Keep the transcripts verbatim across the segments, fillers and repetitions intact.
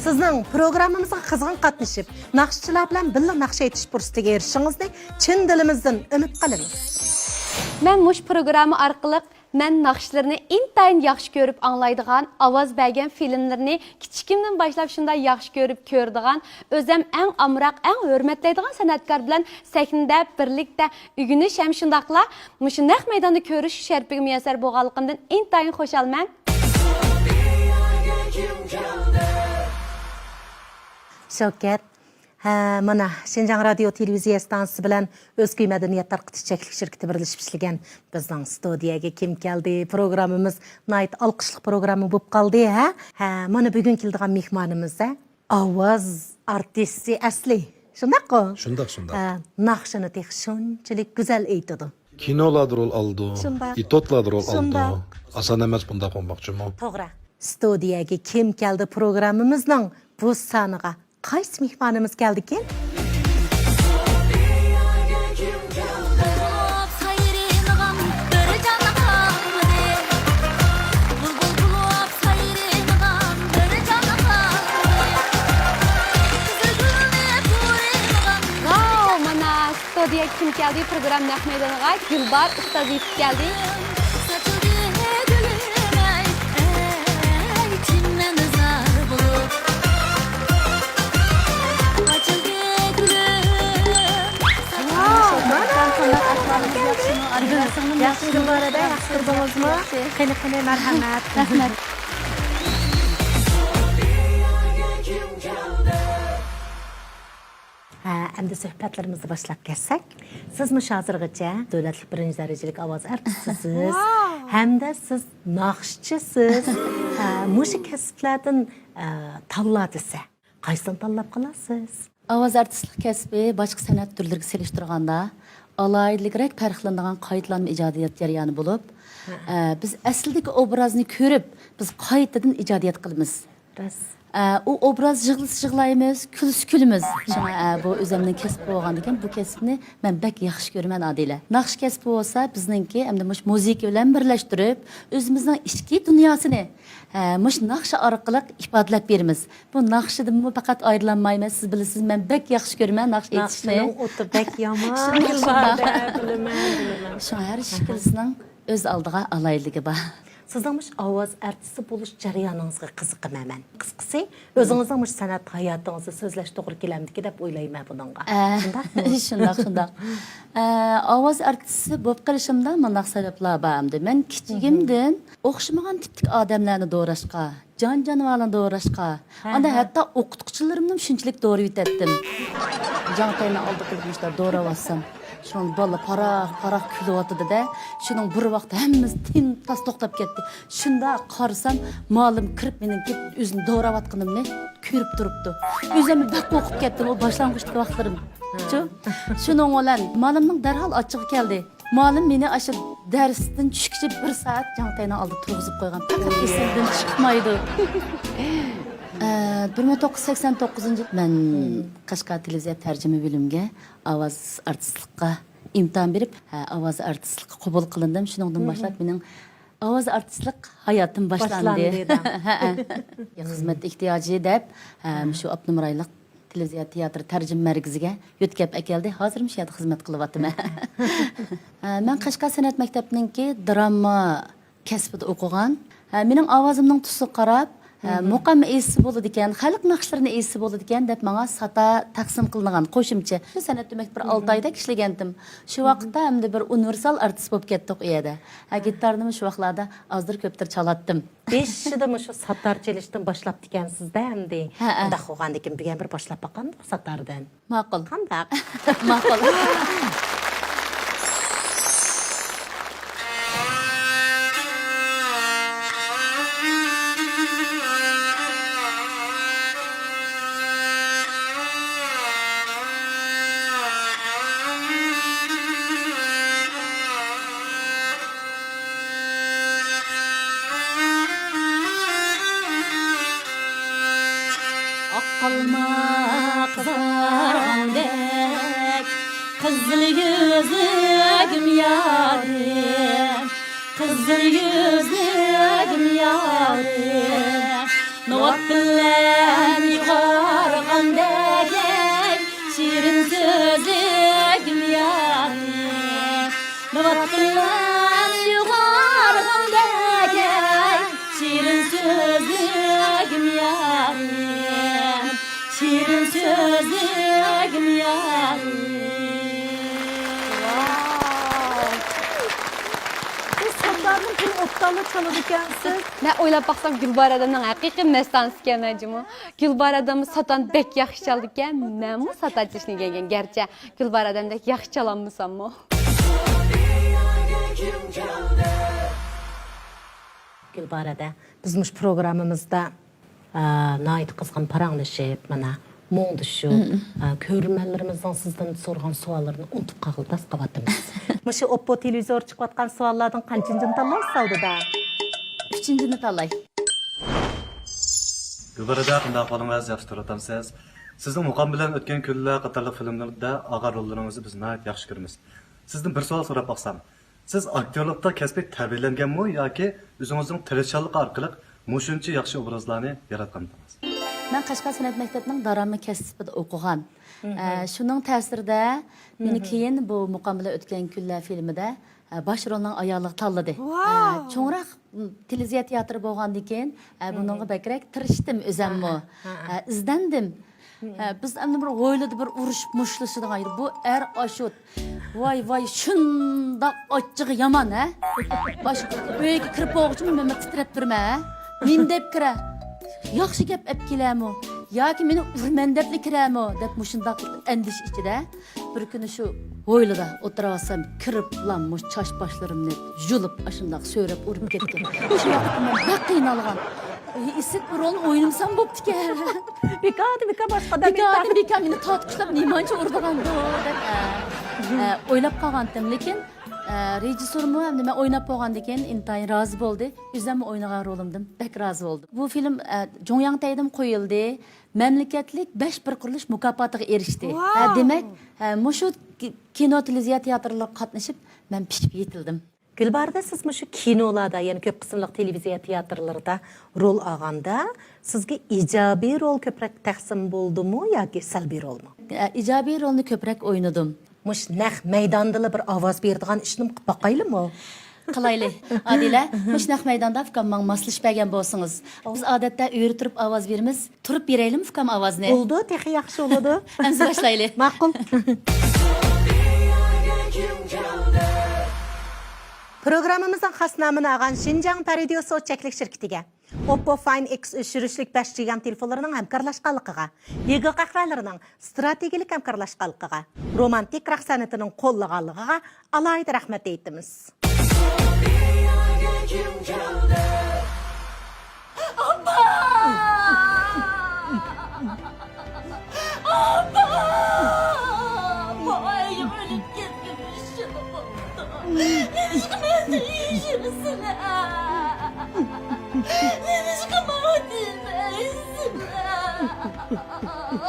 سىزنىڭ پروگراممىمىزغا قىزغىن قاتنىشىپ، ناخشىچىلار بىلەن بىللە ناخشا ئېيتىش پۇرسىتىگە ئېرىشىشىڭىزنى چىن دىلىمىزدىن ئۈمىد قىلىمىز. مەن مۇشۇ پروگرامما ئارقىلىق مەن ناخشىلىرىنى ئىنتايىن ياخشى كۆرۈپ ئاڭلايدىغان، ئاۋاز بەرگەن فىلىملىرىنى كىچىكىمدىن باشلاپ شۇنداق ياخشى كۆرۈپ كۆرىدىغان، ئۆزەم ئەڭ ئامراق، ئەڭ ھۆرمەتلەيدىغان سەنئەتكار بىلەن سەھنىدە بىرلىكتە ئۆگىنىش ھەم شۇنداقلا مۇشۇ نەق مەيداندا كۆرۈش شەرىپىگە مۇيەسسەر بولغانلىقىمدىن ئىنتايىن خۇشالمەن. شەۋكەت، ھە، مانا، شىنجاڭ رادىيو تېلېۋىزىيە ئىستانسىسى بىلەن ئۆزكۈي مەدەنىيەت تارقىتىش چەكلىك شىركىتى بىرلىشىپ ئىشلىگەن بىزنىڭ ستۇدىيەگە كىم كەلدى؟ پروگراممىمىز ناھايىتى ئالقىشلىق پروگرامما بولۇپ قالدى، ھە؟ ھە، مانا بۈگۈن كېلىدىغان مېھمانىمىز، ھە؟ ئاۋاز ئارتىسى ئەسلى. شۇنداققۇ؟ شۇنداق، شۇنداق. ھە، ناخشىنى تېخى شۇنچىلىك گۈزەل ئېيتىدۇ. كىنولاردا رول ئالىدۇ، شۇنداق. ئېتوتلاردا رول ئالىدۇ. شۇنداق. ئاسان ئەمەس بۇنداق بولماقچىمۇ؟ توغرا. ستۇدىيەگە كىم كەلدى پروگراممىمىزنىڭ بۇ سانىغا قايسى مېھمانىمىز كەلدىكىن؟ ۋاۋ، مانا ستۇدىيەگە كىم كەلدى؟ پروگرامما نەق مەيدانىغا گۈلبار ئۇستاز يېتىپ كەلدى. ساچىلدى گۈلۈم ئەي، ئەي، چىمەن زار بولۇپ. ئاچىلدى گۈلۈم. ۋاۋ، مانا. قانداق ئەھۋالىڭىز، ياخشىمۇ؟ ئارىدا سىڭلىم ياخشى، ياخشىمۇ؟ گۈلبارە، ياخشى تۇردىڭىزمۇ؟ ياخشى. قېنى، قېنى، مەرھەمەت. رەھمەت. ھە، ئەمدى سۆھبەتلىرىمىزنى باشلاپ كەتسەك، سىز مۇشۇ ھازىرغىچە دۆلەتلىك بىرىنچى دەرىجىلىك ئاۋاز ئارتىسىسىز، ۋاۋ! ھەمدە سىز ناخشىچىسىز. ھە، مۇشۇ كەسىپلەردىن، ئە، تاللا دېسە، قايسىنى تاللاپ قالارسىز؟ ئاۋاز ئارتىسلىق كەسپى باشقا سەنئەت تۈرلىرىگە سېلىشتۇرغاندا ئالاھىدىلىكرەك پەرقلىنىدىغان قايتىلانما ئىجادىيەت جەريانى بولۇپ، ھە. ئە، بىز ئەسلىدىكى ئوبرازنى كۆرۈپ، بىز قايتىدىن ئىجادىيەت قىلىمىز. راست. ئە، ئۇ ئوبراز يىغلىسا يىغلايمىز، كۈلسە كۈلىمىز. شۇڭا، ئە، بۇ ئۆزەمنىڭ كەسپى بولغاندىكىن، بۇ كەسىپنى مەن بەك ياخشى كۆرىمەن، ئادىلە. ناخشا كەسپى بولسا بىزنىڭكى، ئەمدى مۇشۇ مۇزىكا بىلەن بىرلەشتۈرۈپ، ئۆزىمىزنىڭ ئىچكى دۇنياسىنى، ئە، مۇشۇ ناخشا ئارقىلىق ئىپادىلەپ بېرىمىز. بۇ ناخشىدىنمۇ پەقەت ئايرىلالمايمەن، سىز بىلىسىز، مەن بەك ياخشى كۆرىمەن ناخشا ئېيتىشنى. ناخشىنىڭ ئوتى بەك يامان. شۇنداق، شۇنداق. بىلىمەن، بىلىمەن. شۇڭا ھەر ئىككىلىسىنىڭ ئۆز ئالدىغا ئالاھىدىلىكى بار. سىزنىڭ مۇشۇ ئاۋاز ئارتىسى بولۇش جەريانىڭىزغا قىزىقىمەن مەن. قىسقىسى، ئۆزىڭىزنىڭ مۇشۇ سەنئەت ھاياتىڭىزدا سۆزلەش توغرا كېلەمدىكى دەپ ئويلايمەن بۇنىڭغا. ئە، شۇنداقمۇ؟ شۇنداق، شۇنداق. ئە، ئاۋاز ئارتىسى بولۇپ قېلىشىمدا مۇنداق سەۋەبلەر بار ئەمدى. مەن كىچىكىمدىن ئوخشىمىغان تىپتىكى ئادەملەرنى دوراشقا، جان-جانىۋارنى دوراشقا، ئاندىن ھەتتا ئوقۇتقۇچىلىرىمنىمۇ شۇنچىلىك دوراۋېتەتتىم. جاڭتەينى ئالدى قىلىپ مۇشۇنداق دوراۋاتسام، شۇنىڭ بالىلار پاراق-پاراق كۈلۈۋاتىدۇ-دە، شۇنىڭ بىر ۋاقىت ھەممىمىز تىم-تاس توختاپ كەتتى. شۇنداق قارىسام، مۇئەللىم كىرىپ مېنىڭكى ئۆزىنى دوراۋاتقىنىمنى كۆرۈپ تۇرۇپتۇ. ئۆزۈممۇ بەك قورقۇپ كەتتىم، ئۇ باشلانغۇچتىكى ۋاقىتلىرىم. شۇ، شۇنىڭ بىلەن مۇئەللىمنىڭ دەرھال ئاچچىقى كەلدى. مۇئەللىم مېنى ئاشۇ دەرستىن چۈشكىچە بىر سائەت جاڭتەينىڭ ئالدىدا تۇرغۇزۇپ قويغان. پەقەت ئېسىمدىن چىقمايدۇ. ئە، بىر مىڭ توققۇز يۈز سەكسەن توققۇزىنچى يىل مەن قەشقەر تېلېۋىزىيە تەرجىمە بۆلۈمىگە ئاۋاز ئارتىسلىققا ئىمتىھان بېرىپ، ھە، ئاۋاز ئارتىسلىققا قوبۇل قىلىندىم. شۇنىڭدىن باشلاپ مېنىڭ ئاۋاز ئارتىسلىق ھاياتىم باشلاندى. باشلاندى، ھەئە. خىزمەت ئېھتىياجى دەپ، ھە، شۇ ئاپتونوم رايونلۇق تېلېۋىزىيە تىياتىرى تەرجىمە مەركىزىگە يۆتكەپ ئەكەلدى. ھازىرمۇ شۇ يەردە خىزمەت قىلىۋاتىمەن. ھە، مەن قەشقەر سەنئەت مەكتەپنىڭكى دىراما كەسپىدە ئوقۇغان. ھە، مېنىڭ ئاۋازىمنىڭ تۈسىگە قاراپ، ھە، مۇقام ئېيتسا بولىدىكەن، خەلق ناخشىلىرىنى ئېيتسا بولىدىكەن دەپ ماڭا ساتا تەقسىم قىلىنغان قوشۇمچە. شۇ سەنئەت ئۆمەكتە بىر ئالتە ئايدەك ئىشلىگەنتىم. شۇ ۋاقىتتا ئەمدى بىر ئۇنىۋېرسال ئارتىس بولۇپ كەتتۇق ئۇ يەردە. ھە، گىتارنىمۇ شۇ ۋاقىتلاردا ئازدۇر كۆپتۇر چالاتتىم. بېشىدا مۇشۇ ساتار چېلىشتىن باشلاپتىكەنسىز-دە ئەمدى. ھەئە. ئۇنداق بولغاندىكىن بۈگۈن بىر باشلاپ باقامدۇق ساتاردىن. ماقۇل. قانداق؟ ماقۇل. ئاق ئالما قىزارغاندەك قىزىل يۈزلۈكۈم يارىم، قىزىل يۈزلۈكۈم يارىم، ناۋات بىلەن سۆزلىگىم يارىم. ۋاۋ. سىز ساتارنىڭ پۇل ئوبدانلا چالىدىكەنسىز. مەن ئويلاپ باقسام، گۈلبارە ئادەمنىڭ ھەقىقىي مەستانىسىكەن جۇمۇ. گۈلبارە ئادەممۇ ساتارنى بەك ياخشى چالىدىكەن. مەنمۇ ساتار چېلىشنى ئۆگەنگەن. گەرچە گۈلبارە ئادەمدەك ياخشى چالالمىساممۇ. گۈلبارە ئادە، بىز مۇشۇ پروگراممىمىزدا ئا، ناھايىتى قىزغىن پاراڭلىشىپ، مانا، مۇڭدىشىپ، ئا، كۆرۈرمەنلىرىمىزنىڭ سىزدىن سورىغان سوئاللىرىنى ئۇنتۇپ قالغىلى تاس قاۋاتىمىز. مۇشۇ ئوپپو تېلېۋىزور چىقىۋاتقان سوئاللاردىن قانچىنچىنى تاللايسىز ئالدىدا؟ ئۈچىنچىنى تاللاي. گۈلبارە ئادە، قانداق ئەھۋالىڭىز؟ ياخشى تۇرۇۋاتامسىز؟ سىزنىڭ مۇقام بىلەن ئۆتكەن كۈنلەر قاتارلىق فىلىملىرىدە ئالغان روللىرىڭىزنى بىز ناھايىتى ياخشى كۆرىمىز. سىزدىن بىر سوئال سوراپ باقسام، سىز ئاكتيورلۇقتا كەسپىي تەربىيەلەنگەنمۇ ياكى ئۆزىڭىزنىڭ تىرىشچانلىقى ئارقىلىق مۇشۇنچە ياخشى ئوبرازلارنى ياراتقانمىدىڭىز؟ مەن قەشقەر سەنئەت مەكتەپنىڭ دارامى كەسپىدە ئوقۇغان. ئە، شۇنىڭ تەسىرىدە مېنى كېيىن بۇ مۇقام بىلەن ئۆتكەن كۈنلەر فىلىمىدە، ئە، باش رولنىڭ ئايالىغا تاللىدى. ئە، چوڭراق، م، تېلېۋىزىيە تېئاتىرى بولغاندىن كېيىن، ئە، بۇنىڭغا بەكرەك تىرىشتىم ئۆزەممۇ. ئە، ئىزدەندىم. ھە، بىز ئەمدى بىر ھويلىدا بىر ئۇرۇشۇپ مۇشتلىشىدىغان ئىدۇق. بۇ ئەر ئاشۇ، ۋاي، ۋاي، شۇنداق ئاچچىقى يامان، ھە؟ باش ئۆيگە كىرىپ بولغۇچىمۇ مەن تىترەپ تۇرىمەن، ھە؟ نېمە دەپ كىرە؟ ياخشى گەپ ئەپ كېلەمۇ؟ ياكى مېنى ئۇرىمەن دەپلا كىرەمۇ؟ دەپ مۇشۇنداق ئەندىشە ئىچىدە بىر كۈنى شۇ ھويلىدا ئولتۇراۋاتسام، كىرىپلا مۇشۇ چاچ باشلىرىمنى يۇلۇپ، ئاشۇنداق سۆرەپ ئۇرۇپ كەتكەن. شۇ ۋاقىتتا مەن بەك قىينالغان. ئىسىت بىر رولنى ئوينىمىسام بوپتىكەن. بىكاردىن بىكار باشقا ئادەم بىكاردىن بىكار مېنى تارتقۇچىلاپ نېمانچە ئۇرىدىغاندۇ دەپ، ئە، ئە، ئويلاپ قالغانتىم. لېكىن، ئە، رېژىسسورمۇ ھەمدە مەن ئويناپ بولغاندىن كېيىن ئىنتايىن رازى بولدى. ئۆزۈممۇ ئوينىغان رولۇمدىن بەك رازى بولدۇم. بۇ فىلىم، ئە، جۇڭياڭتەيدىمۇ قويۇلدى. مەملىكەتلىك بەش بىر قۇرۇلۇش مۇكاپاتىغا ئېرىشتى. ھە، دېمەك، ھە، مۇشۇ كى-، كىنو تېلېۋىزىيە تىياتىرلىرىغا قاتنىشىپ، مەن پىشىپ يېتىلدىم. گۈلبارە ئادە، سىز مۇشۇ كىنولاردا، يەنى كۆپ قىسىملىق تېلېۋىزىيە تىياتىرلىرىدا رول ئالغاندا، سىزگە ئىجابىي رول كۆپرەك تەقسىم بولدىمۇ ياكى سەلبىي رولمۇ؟ ئە، ئىجابىي رولنى كۆپرەك ئوينىدىم. مۇشۇ نەق مەيداندىلا بىر ئاۋاز بېرىدىغان ئىشنى قىلىپ باقايلىمۇ؟ قىلايلى. ئادىلە، مۇشۇ نەق مەيداندا ئۇكام ماڭا ماسلىشىپ بەرگەن بولسىڭىز. بىز ئادەتتە ئۆرە تۇرۇپ ئاۋاز بېرىمىز. تۇرۇپ بېرەيلىمۇ ئۇكام ئاۋازنى؟ بولىدۇ، تېخى ياخشى بولىدۇ. ئەمسە باشلايلى. ماقۇل. پروگراممىمىزنىڭ خاس نامىنى ئالغان شىنجاڭ پەرىدىيو سوت چەكلىك شىركىتىگە، ئوپپو فاين ئېكس ئۈچ يۈرۈشلۈك بەش جى ئەم تېلېفونلىرىنىڭ ھەمكارلاشقانلىقىغا، يېگا قەھۋەلىرىنىڭ ئىستراتېگىيەلىك ھەمكارلاشقانلىقىغا، رومانتىك راك سەنئىتىنىڭ قوللىغانلىقىغا ئالاھىدە رەھمەت ئېيتىمىز. ئاپا! ئاپا! ۋاي، ئۆلۈپ كەتكۈم شۇ بولدى. نېمىشقا مەندىن يوشۇرىسىلەر؟ نېمىشقا ماڭا دېمەيسىلەر؟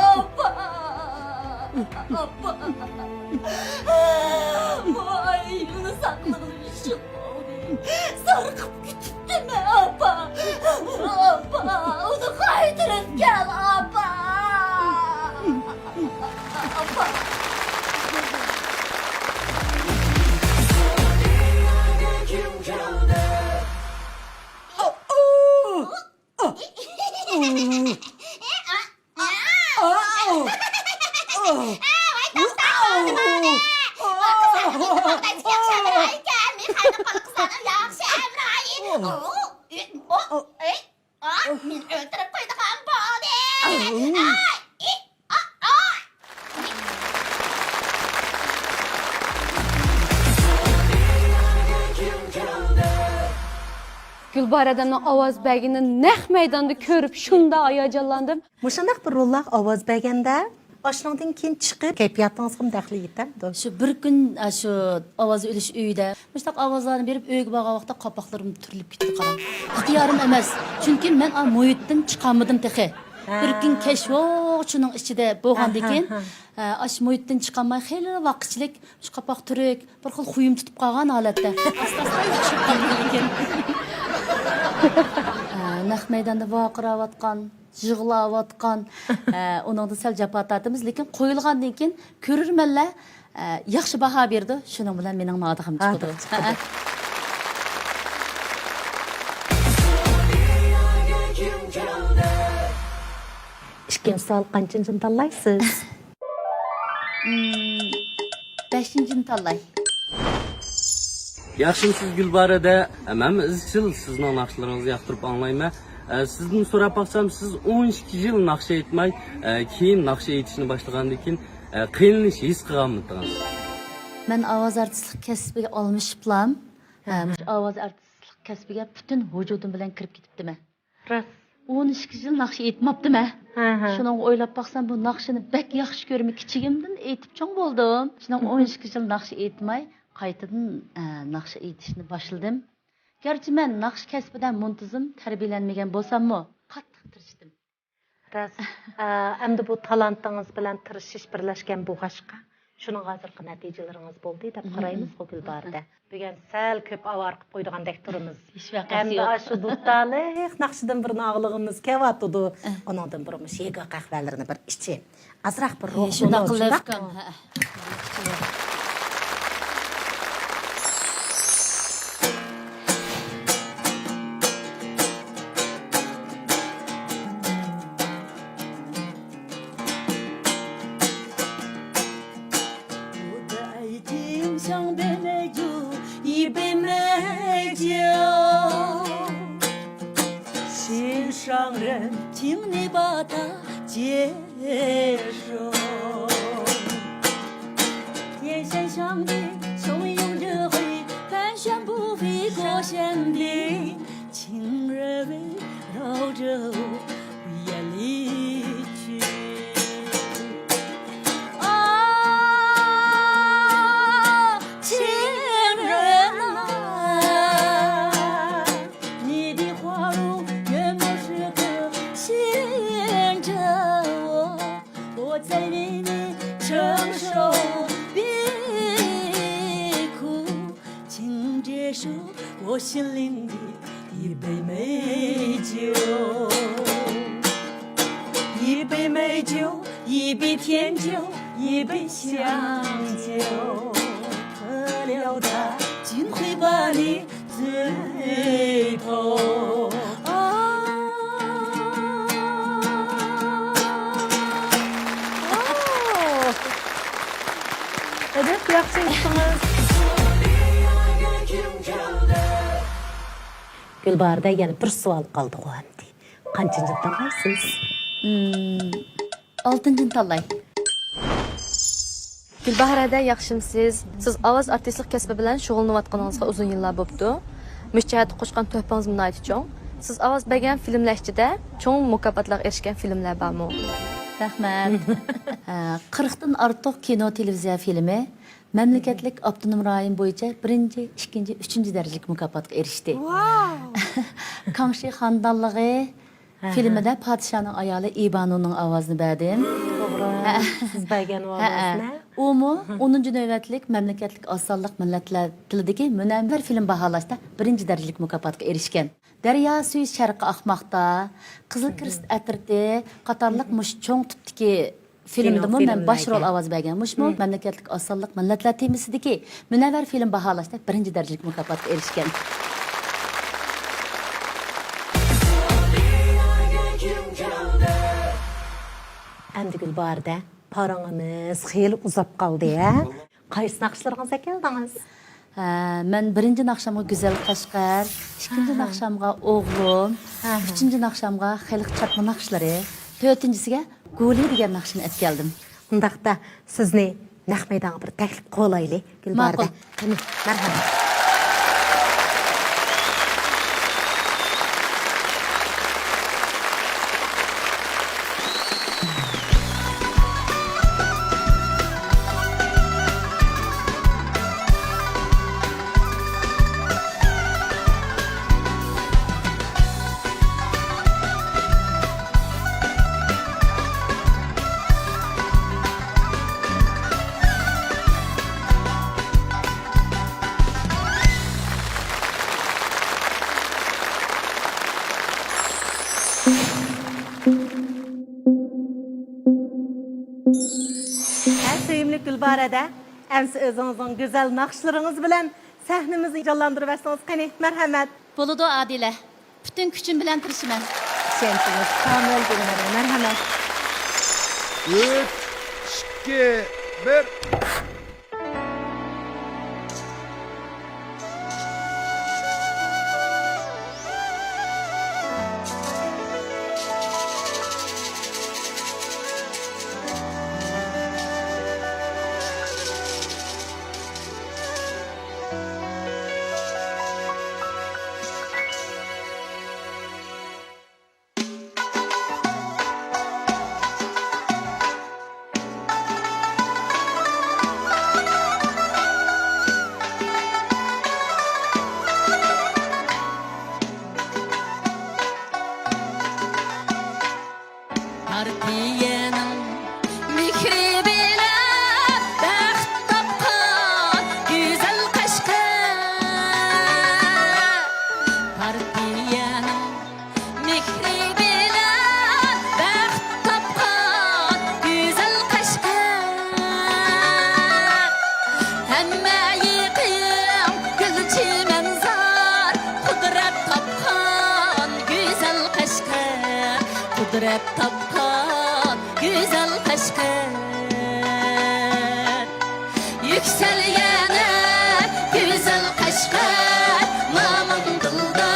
ئاپا! ئاپا! ۋاي، ئۇنى ساقلىغىلى شۇ بولدى. سارقىپ كېتىپتىمەن، ئاپا! ئاپا! ئۇنى قايتۇرۇپ كەل، ئاپا! ئاپا! مېنى ئۆلتۈرۈپ قويىدىغان بولدى. گۈلبارە ئادەمنىڭ ئاۋاز بەرگىنىنى نەق مەيداندا كۆرۈپ شۇنداق ھاياجانلاندىم. مۇشۇنداق بىر روللارغا ئاۋاز بەرگەندە، ئاشۇنىڭدىن كېيىن چىقىپ، كەيپىياتىڭىزغىمۇ دەخلى يېتەمدۇ؟ شۇ بىر كۈن، ئە، شۇ ئاۋاز ئېلىش ئۆيىدە مۇشۇنداق ئاۋازلارنى بېرىپ، ئۆيگە بارغان ۋاقىتتا قاپاقلىرىم تۈرۈلۈپ كېتىدۇ، قاراڭ. ئىختىيارىم ئەمەس. چۈنكى مەن ئا مۇھىتتىن چىقالمىدىم تېخى. ھە. بىر كۈن كەچ، ۋوھ، شۇنىڭ ئىچىدە بولغاندىن ھە، ھە، كېيىن، ھە. ئە، ئاشۇ مۇھىتتىن چىقالماي خېلى ۋاقىتچىلىك شۇ قاپاق تۈرۈك، بىر خىل خۇيۇم تۇتۇپ قالغان ھالەتتە. ئاستا-ئاستا ياخشىلىنىپ قالغان لېكىن. ئە، نەق مەيداندا ۋارقىراۋاتقان، يىغلاۋاتقان، ئە، ئۇنىڭدىن سەل جاپا تارتىمىز، لېكىن قويۇلغاندىن كېيىن كۆرۈرمەنلەر، ئە، ياخشى باھا بېرىدۇ، شۇنىڭ بىلەن مېنىڭ نادىغىم چىقىدۇ. ھە، چىقىدۇ. ئىككىنچى سوئال، قانچىنچىنى تاللايسىز؟ مم، بەشىنچىنى تاللاي. ياخشىمۇسىز گۈلبارە ھەدە؟ مەنمۇ ئىزچىل سىزنىڭ ناخشىلىرىڭىزنى ياقتۇرۇپ ئاڭلايمەن. ئە، سىزدىن سوراپ باقسام، سىز ئون ئىككى يىل ناخشا ئېيتماي، ئە، كېيىن ناخشا ئېيتىشنى باشلىغاندىن كېيىن، ئە، قىينىلىش ھېس قىلغانمىدىڭىز؟ مەن ئاۋاز ئارتىسلىق كەسپىگە ئالمىشىپلام، ئە، مۇشۇ ئاۋاز ئارتىسلىق كەسپىگە پۈتۈن ۋۇجۇدۇم بىلەن كىرىپ كېتىپتىمەن. راست. ئون ئىككى يىل ناخشا ئېيتماپتىمەن. ھە، ھە. شۇنىڭغا ئويلاپ باقسام، بۇ ناخشىنى بەك ياخشى كۆرىمەن. كىچىكىمدىن ئېيتىپ چوڭ بولدۇم. شۇنىڭ ئون ئىككى يىل ناخشا ئېيتماي، قايتىدىن، ئە، ناخشا ئېيتىشنى باشلىدىم. گەرچە مەن ناخشا كەسپىدە مۇنتىزىم تەربىيەلەنمىگەن بولساممۇ، قاتتىق تىرىشتىم. راست. ئە، ئەمدى بۇ تالانتىڭىز بىلەن تىرىشىش بىرلەشكەن بولغاچقا، شۇنىڭ ھازىرقى نەتىجىلىرىڭىز بولدى دەپ قارايمىزغۇ، گۈلبارە ھەدە. بۈگۈن سەل كۆپ ئاۋارە قىلىپ قويىدىغاندەك تۇرىمىز. ھېچ ۋەقەسى ئەمدى يوق. ئاشۇ دۇتارلىق ناخشىدىن بىرنى ئاڭلىغىمىز كېلىۋاتىدۇ. ئە. ئۇنىڭدىن بۇرۇن مۇشۇ يېگا قەھۋەلىرىنى بىر ئىچىپ، ئازراق بىر روھ شۇنداق بولۇڭ، شۇنداق. قىلىۋېرىڭ. ھە. ئەجەب ياخشى ئېيتتىڭىز. گۈلبارە ھەدە، يەنە بىر سوئال قالدىغۇ ئەمدى. قانچىنچىنى تاللايسىز؟ مم، ئالتىنچىنى تاللاي. گۈلباھار ھەدە، ياخشىمسىز؟ سىز ئاۋاز ئارتىسلىق كەسپى بىلەن شۇغۇللىنىۋاتقىنىڭىزغا ئۇزۇن يىللار بوپتۇ. مۇشۇ جەھەتتە قوشقان تۆھپىڭىزمۇ ناھايىتى چوڭ. سىز ئاۋاز بەرگەن فىلىملەر ئىچىدە چوڭ مۇكاپاتلارغا ئېرىشكەن فىلىملەر بارمۇ؟ رەھمەت. ئە، قىرىقتىن ئارتۇق كىنو، تېلېۋىزىيە فىلىمى مەملىكەتلىك ئاپتونوم رايون بويىچە بىرىنچى، ئىككىنچى، ئۈچىنچى دەرىجىلىك مۇكاپاتقا ئېرىشتى. ۋاو! كاڭشى خانىدانلىقى، ھە، ھە، فىلىمىدە پادىشاھنىڭ ئايالى ئىبانۇنىڭ ئاۋازىنى بەردىم. توغرا. ھە. سىز بەرگەن ھە، ھە. ئاۋازنى. ئۇمۇ ئونىنچى نۆۋەتلىك مەملىكەتلىك ئاز سانلىق مىللەتلەر تىلىدىكى مۇنەۋۋەر فىلىم باھالاشتا بىرىنچى دەرىجىلىك مۇكاپاتقا ئېرىشكەن. دەريا سۈيى شەرققە ئاقماقتا، قىزىل كىرېست ئەترىتى قاتارلىق مۇشۇ چوڭ تىپتىكى فىلىمدىمۇ مەن باش رول ئاۋاز بەرگەن. مۇشۇمۇ مەملىكەتلىك ئاز سانلىق مىللەتلەر تېمىسىدىكى مۇنەۋۋەر فىلىم باھالاشتا بىرىنچى دەرىجىلىك مۇكاپاتقا ئېرىشكەن. ئەمدى گۈلبارە ھەدە، پاراڭىمىز خېلى ئۇزاپ قالدى، ھە؟ قايسى ناخشىلىرىڭىز ئەكەلدىڭىز؟ ھە، مەن بىرىنچى ناخشامغا گۈزەل قەشقەر، ئىككىنچى ناخشامغا ئوغلۇم، ئۈچىنچى ناخشامغا خەلق چاتما ناخشىلىرى، تۆتىنچىسىگە گۇلى دېگەن ناخشىنى ئەپ كەلدىم. ئۇنداقتا سىزنى نەق مەيدانغا بىر تەكلىپ قىلىۋالايلى، گۈلبارە ھەدە. ماقۇل. قېنى، مەرھەمەت. ھە، سۆيۈملۈك گۈلبارە ھەدە، ئەمسە ئۆزىڭىزنىڭ گۈزەل ناخشىلىرىڭىز بىلەن سەھنىمىزنى جانلاندۇرۇۋەتسىڭىز قېنى، مەرھەمەت. بولىدۇ، ئادىلە. پۈتۈن كۈچۈم بىلەن تىرىشىمەن. ئىشەنچىمىز كامىل، گۈلبارە، مەرھەمەت. ئۈچ، ئىككى، بىر. پارتىيەنىڭ مېھرى بىلەن بەخت تاپقان گۈزەل قەشقەر. پارتىيەنىڭ مېھرى بىلەن بەخت تاپقان گۈزەل قەشقەر. ھەممە يېقىم گۈل چىمەنزار، قۇدرەت تاپقان گۈزەل قەشقەر، قۇدرەت تاپقان گۈزەل قەشقەر. يۈكسەل يەنە گۈزەل قەشقەر، نامىڭ دىلدا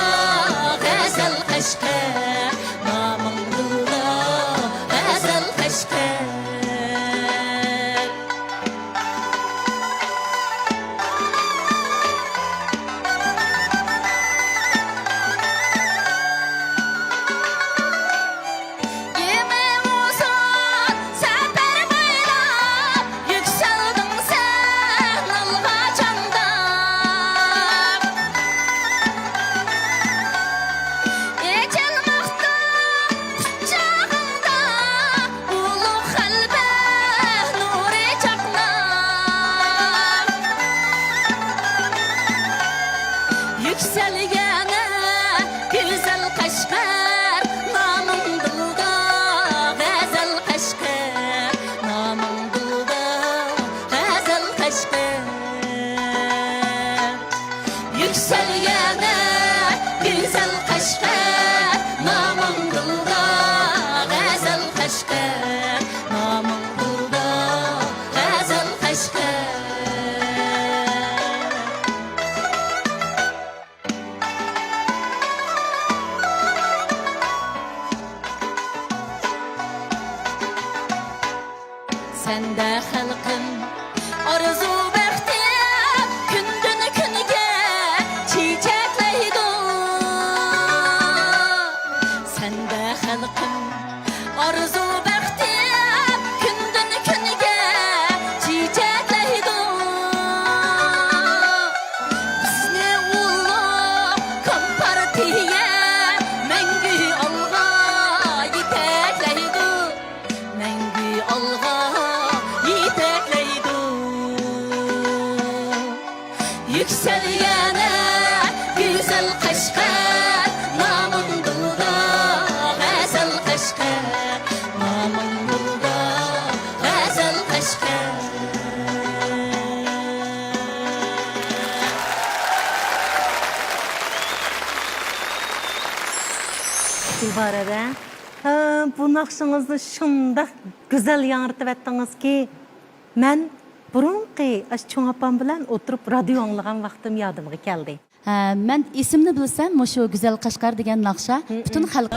غەزەل قەشقەر، نامىڭ دىلدا غەزەل قەشقەر. يېڭى ئۇزۇن سەپەر بويلاپ يۈكسەلدىڭ سەن ئالغا چامداپ. ئېچىلماقتا قۇچىقىڭدا ئۇلۇغ غەلىبە نۇرى چاقناپ. يۈكسەل يەنە گۈزەل قەشقەر، نامىڭ دىلدا غەزەل قەشقەر، نامىڭ دىلدا غەزەل قەشقەر. يۈكسەل يەنە گۈزەل قەشقەر، نامىڭ دىلدا غەزەل قەشقەر، نامىڭ دىلدا غەزەل قەشقەر. سەندە خەلقىم ئارزۇ بەختىم كۈندىن كۈنگە چېچەكلەيدۇ. سەندە خەلقىم ئارزۇ بەختىم كۈندىن كۈنگە چېچەكلەيدۇ. بىزنى ئۇلۇغ كومپارتىيە مەڭگۈ ئالغا يېتەكلەيدۇ. مەڭگۈ ئالغا يېتەكلەيدۇ. يۈكسەل يەنە گۈزەل قەشقەر، نامىڭ دىلدا غەزەل قەشقەر، نامىڭ دىلدا غەزەل قەشقەر. ئىبارەدە، ھە، بۇ ناخشىڭىزنى شۇنداق گۈزەل ياڭرىتىۋەتتىڭىزكى، مەن بۇرۇنقى ئاشۇ چوڭ ئاپام بىلەن ئولتۇرۇپ رادىيو ئاڭلىغان ۋاقتىم يادىمغا كەلدى. ھە، مەن ئېسىمنى بىلسەم، مۇشۇ گۈزەل قەشقەر دېگەن ناخشا پۈتۈن خەلق.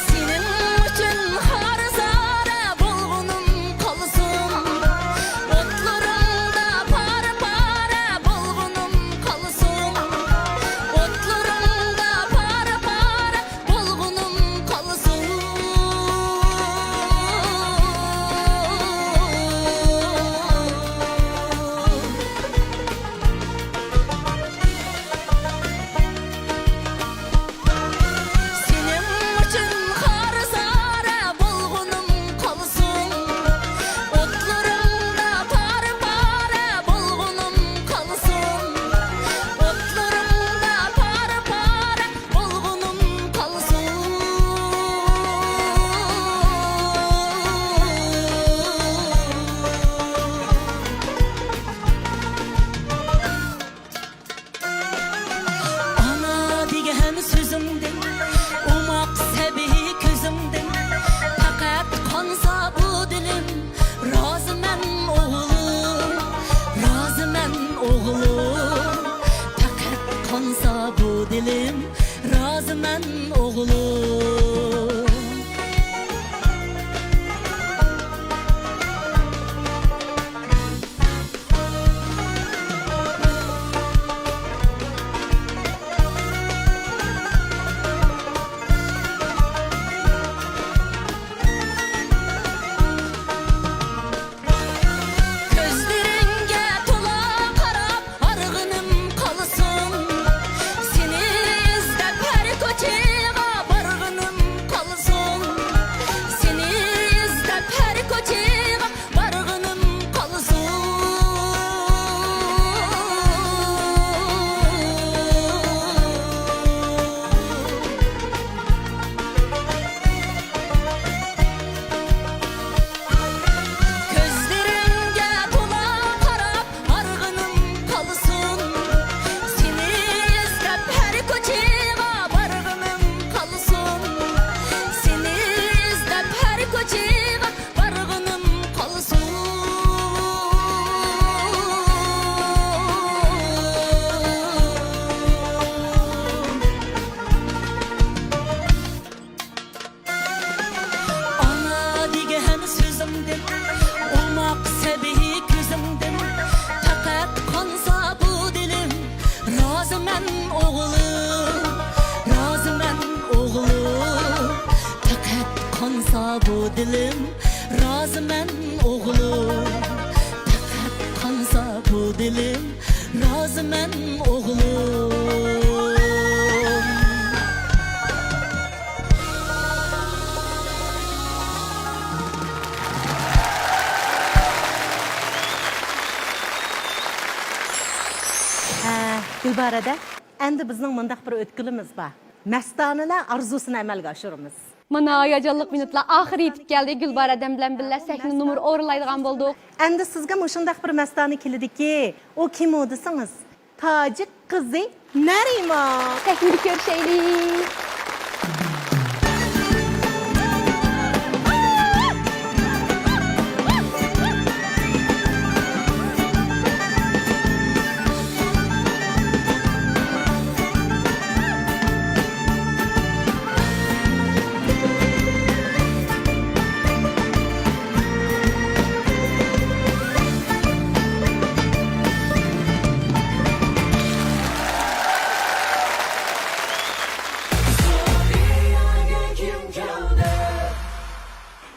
سېنىڭ ئۈچۈن ھار-زارە بولغىنىم قالسۇن، ئوتلىرىڭدا پارە-پارە بولغىنىم قالسۇن، ئوتلىرىڭدا پارە-پارە بولغىنىم قالسۇن. مەن ئوغلۇم. كۆزلىرىڭگە تولا قاراپ، ھارغىنىم قالسۇن. سېنى ئىزدەپ ھەر كوچىغا بارغىنىم قالسۇن. سېنى ئىزدەپ ھەر كوچىغا بارغىنىم قالسۇن. كۆزلىرىڭگە تولا قاراپ، ھارغىنىم قالسۇن. سېنى ئىزدەپ ھەر كوچىغا بارغىنىم قالسۇن. سېنى ئىزدەپ ھەر كوچىغا بارغىنىم قالسۇن. ئانا دېگەن سۆزۈڭدىن، ئوماق سەبىي كۆزۈڭدىن، پەقەت قانسا بۇ دىلىم، رازىمەن ئوغلۇم، رازىمەن ئوغلۇم. پەقەت قانسا بۇ دىلىم، رازىمەن ئوغلۇم. پەقەت قانسا بۇ دىلىم، رازىمەن ئوغلۇم. ھە، گۈلبارەدە، ئەمدى بىزنىڭ مۇنداق بىر ئۆتكىلىمىز بار. مەستانىلەر ئارزۇسىنى ئەمەلگە ئاشۇرىمىز. مانا، ھاياجانلىق مىنۇتلار ئاخىرى يېتىپ كەلدى. گۈلبارە ئادەم بىلەن بىللە سەھنە نومۇرى ئورۇنلايدىغان بولدۇق. ئەمدى سىزگە مۇشۇنداق بىر مەستانە كېلىدىكى، ئۇ كىم ئۇ دېسىڭىز، تاجىك قىزى نەرىمان. سەھنىدە كۆرۈشەيلى.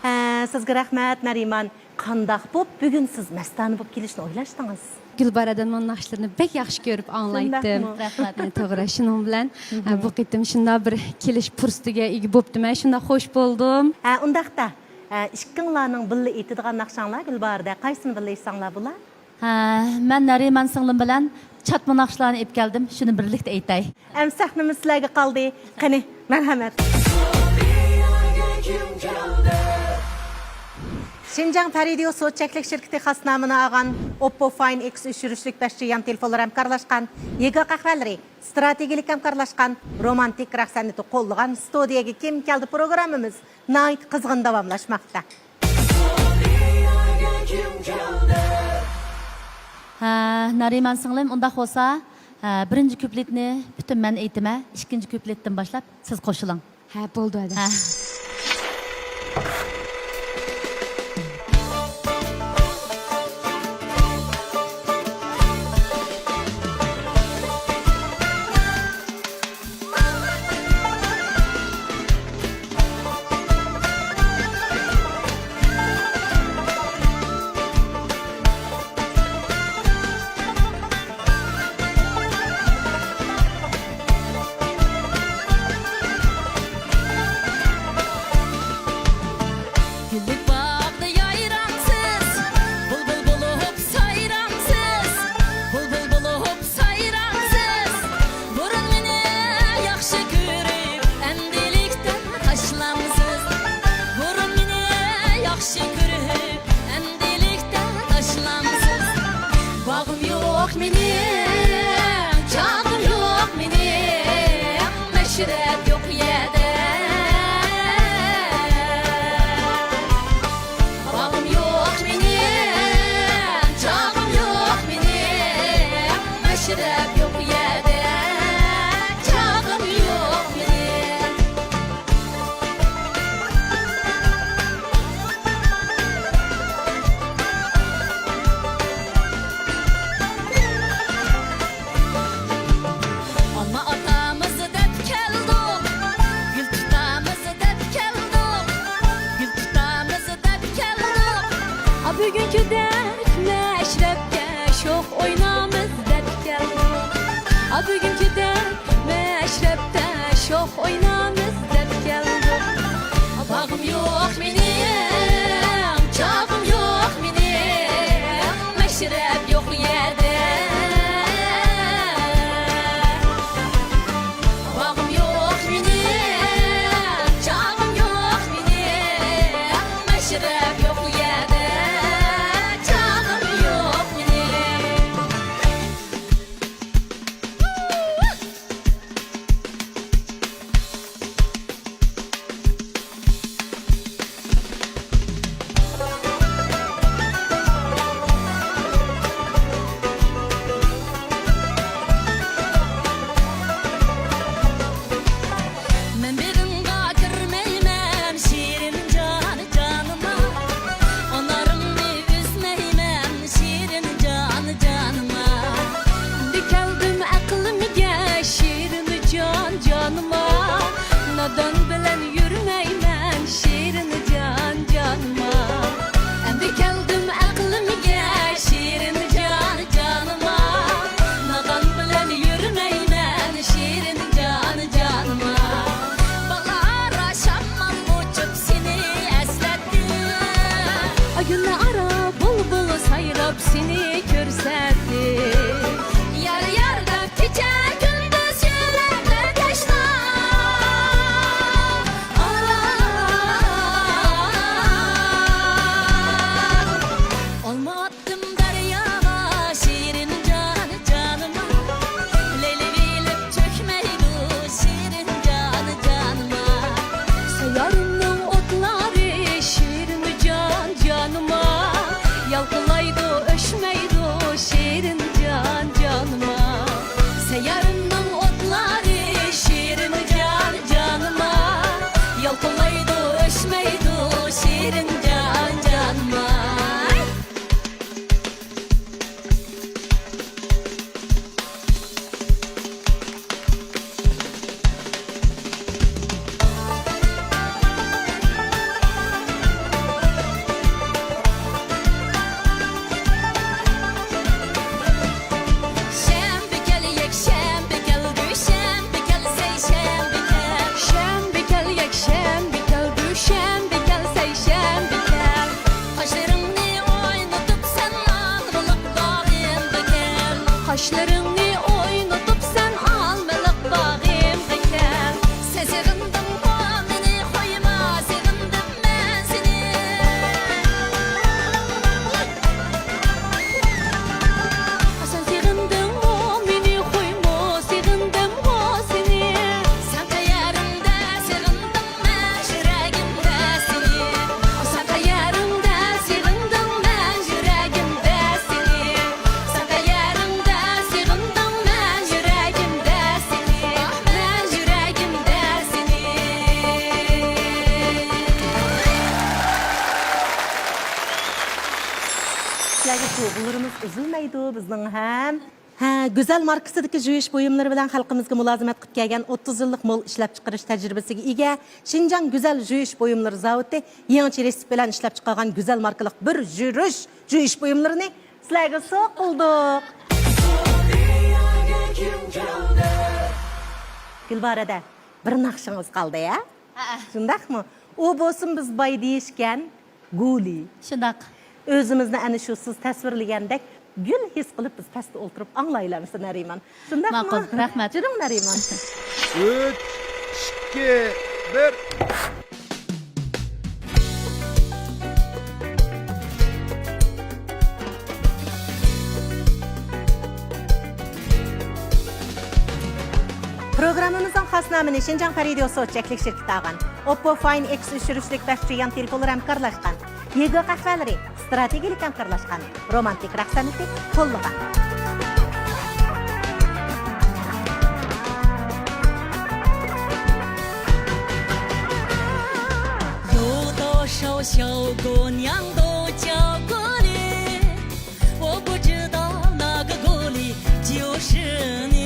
ھە، سىزگە رەھمەت، نەرىمان. قانداق بوپ، بۈگۈن سىز مەستانە بوپ كېلىشنى ئويلاشتىڭىز؟ گۈلبارە ئادەمنىڭ ناخشىلىرىنى بەك ياخشى كۆرۈپ ئاڭلايتتىم. شۇنداقمۇ؟ رەھمەت. ئە، توغرا، شۇنىڭ بىلەن، ئە، بۇ قېتىم شۇنداق بىر كېلىش پۇرسىتىگە ئىگە بوپتىمەن، شۇنداق خوش بولدۇم. ھە، ئۇنداقتا، ئە، ئىككىڭلارنىڭ بىللە ئېيتىدىغان ناخشاڭلار، گۈلبارە، قايسىنى بىللە ئېيتساڭلار بولا؟ ھە، مەن نەرىمان سىڭلىم بىلەن چاتما ناخشىلارنى ئېلىپ كەلدىم، شۇنى بىرلىكتە ئېيتاي. ئەمدى سەھنىمىز سىلەرگە قالدى. قېنى، مەرھەمەت. شىنجاڭ پەرىدىيو سودا چەكلىك شىركىتى خاسنامىنى ئالغان، ئوپپو فاين ئېكس ئۈچ يۈرۈشلۈك بەش جى يان تېلېفونلىرى ھەمكارلاشقان، يېگا قەھۋەلىرى، ئىستراتېگىيەلىك ھەمكارلاشقان، رومانتىك رەق سەنئىتى قوللىغان ستۇدىيەگە كىم كەلدى پروگراممىمىز ناھايىتى قىزغىن داۋاملاشماقتا. ھە، نارىمان سىڭلىم، ئۇنداق بولسا، ھە، بىرىنچى كۇپلېتنى پۈتۈن مەن ئېيتىمەن، ئىككىنچى كۇپلېتتىن باشلاپ سىز قوشۇلۇڭ. ھە، بولدى، ھەدە. ھە. شوخ ئوينامىز دەپ كەلدۇق. ئا، بۈگۈنكىدەك مەشرەپتە شوخ ئوينامىز دەپ كەلدۇق. باغىم يوق مېنىڭ، چاغىم يوق مېنىڭ، مەشرەپ يوق يەردە. باغىم يوق مېنىڭ، چاغىم يوق مېنىڭ، مەشرەپ يوق يەردە، چاغىم يوق مېنىڭ. مەن بېغىڭغا كىرمەيمەن، شېرىن جان جانىما، ئانارىڭنى ئۈزمەيمەن، شېرىن جان جانىما. ئەمدى كەلدىم ئەقلىمگە، شېرىن جان جانىما، نادان بىلەن يۈرمەيمەن، شېرىن جان جانىما. ئەمدى كەلدىم ئەقلىمگە، شېرىن جان جانىما، نادان بىلەن يۈرمەيمەن، شېرىن جان جانىما. باھار شامال ئۇچۇپ سېنى ئەسلەتتى. ئايۇننى ئارا بۇلبۇل سايراپ سېنى كۆرسەتتى. يار يار دەپ كېچە كۈندۈز يۈرەكلەر تەشنا. ئالما ئاتتىم دەرياغا، شېرىن جان جانىما، لەيلىۋېلىپ چۆكمەيدۇ، شېرىن جان جانىما. سەييارىمنىڭ ئوتلارى، شېرىن جان جانىما، يالقۇنلايدۇ، ئۆچمەيدۇ، شېرىن جان جانىما. سەييارىمنىڭ ئوتلارى، شېرىن جان جانىما، يالقۇنلايدۇ، ئۆچمەيدۇ، شېرىن جان جانىما. شەنبە كەل، يەكشەنبە كەل، دۈشەنبە كەل، سەيشەنبە كەل. شەنبە كەل، يەكشەنبە كەل، دۈشەنبە كەل، سەيشەنبە كەل. قاشلىرىڭنى ئوينىتىپ سەن ئالمىلىق باغىمغا كەل. قاشلىرىڭنى ئوينىتىپ سەن ئالمىلىق باغىمغا كەل. سەن سېغىندىڭمۇ مېنى، قويما، سېغىندىم مەن سېنى. سەن سېغىندىڭمۇ مېنى، قويما، سېغىندىمغۇ سېنى. سەن قەيەرىڭدە، سېغىندىم مەن يۈرەگىمدە سېنى. سەن قەيەرىڭدە، سېغىندىم مەن يۈرەگىمدە سېنى. سەن قەيەرىڭدە، سېغىندىم مەن يۈرەگىمدە سېنى. مەن يۈرەگىمدە سېنى. سىلەرگە تۇغقۇلىرىمىز ئۈزۈلمەيدۇ بىزنىڭ ھەم. ھە، گۈزەل ماركىسىدىكى يۇيۇش بۇيۇملىرى بىلەن خەلقىمىزگە مۇلازىمەت قىلىپ كەلگەن ئوتتۇز يىللىق مول ئىشلەپچىقىرىش تەجرىبىسىگە ئىگە شىنجاڭ گۈزەل يۇيۇش بۇيۇملىرى زاۋۇتى يېڭىچە رېتسېپ بىلەن ئىشلەپچىقارغان گۈزەل ماركىلىق بىر يۈرۈش يۇيۇش بۇيۇملىرىنى سىلەرگە سوق قىلدۇق. گۈلبارەدە بىر ناخشىڭىز قالدى، ھە؟ ھەئە. شۇنداقمۇ؟ ئۇ بولسۇن بىز باي دېيىشكەن. گۇلى. شۇنداق. ئۆزىمىزنى ئەنە شۇ سىز تەسۋىرلىگەندەك گۈل ھېس قىلىپ بىز پەستە ئولتۇرۇپ ئاڭلايلى ئەمىسە نەرىمان. شۇنداقمۇ؟ ماقۇل، رەھمەت. جۈرۈڭ نەرىمان. ئۈچ، ئىككى، بىر. پروگراممىمىزنىڭ خاس نامىنى شىنجاڭ خەرىدى سوت چەكلىك شىركىتى ئالغان. ئوپپو فاين ئېكس ئۆچۈرۈشلۈك بەش جى يان تېلېفونلىرى ھەمكارلاشقان. يېگو قەھۋەلىرى ستراتېگىيەلىك ھەمكارلاشقان. رومانتىك رەق سەنئىتى قوللىغان. 有多少小姑娘都叫古丽，我不知道哪个古丽就是你。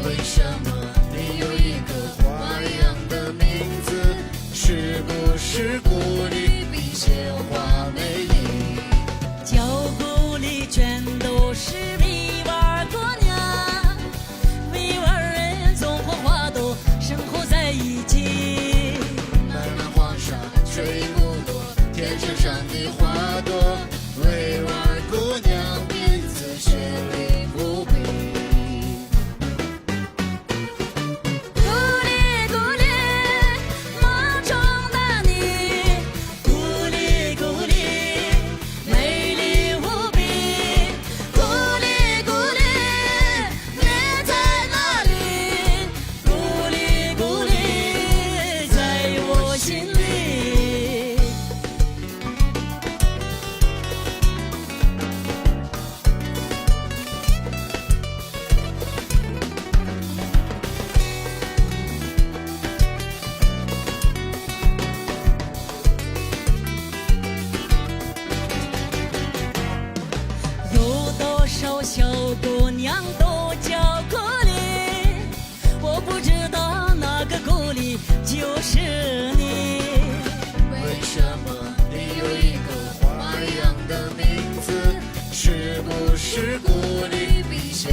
为什么你有一个花样的名字？是不是古丽比鲜花美丽？叫古丽。全都是维吾尔姑娘，维吾尔人总和花朵生活在一起。漫漫黄沙吹不落，天山上的花朵，维吾尔姑娘彼此眷恋无比。 孤零孤零，梦中的你，孤零孤零，美丽无比。孤零孤零，你在哪里？孤零孤零，在我心里。 有多少小姑娘都叫孤零，我不知道哪个孤零就是你。为什么你有一个花样的名字？是不是孤零比小